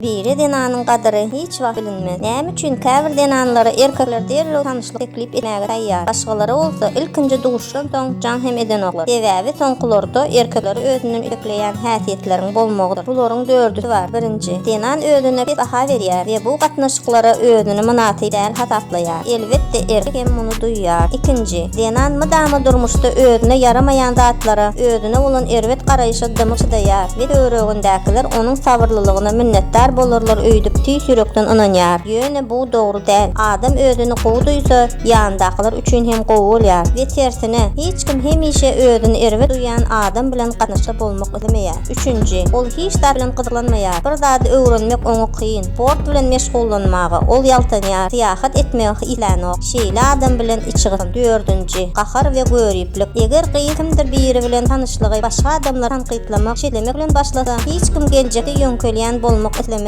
Biri zenanyň gadyry hiç wagt bilinmez. Näme üçin käbir zenanlara erkekler derrew tanyşlyk teklip etmäge taýýar, başgalara bolsa ilkinji duşuşdan soň jaň hem edenoklar. Sebäbi soňkularda erkekleri özünden ütekleýän häsiýetleriň bolmagydyr. Bularyň dördüsi bar. Birinji, zenan özüne pes baha berýär we bu gatnaşyklara özüni mynasyp däl hasaplaýar. Elbetde erkek hem muny duýýar. Ikinji, zenan mydama durmuşda özüne ýaramaýan zatlara, özüne bolan erbet garaýşa dymyp çydaýar we töweregindäkiler onuň sabyrlylygyna minnetdar bolarlar öýdüp tüýs ýürekden ynanýar. Ýöne bu dogry däl. Adam özüni gowy duýsa, ýanyndakylar üçin hem gowy bolýar. We tersine, hiç kim hemişe özüni erbet duýýan adam bilen gatnaşykda bolmak islemeýär. Üçünji, ol hiç zat bilen gyzyklanmaýar. Bir zady öwrenmek oňa kyn. Sport bilen meşgullanmaga ol ýaltanýar, syýahat etmegi islänok. Şeýle adam bilen içi gysyn. Dördünji, gahar we göriplik. Eger gyz kimdir biri bilen tanyşlygy başga adamlary tankytlamak, şeýlemek bilen başlasa, hiç kim geljekde ýöňkelýän bolmak islemez.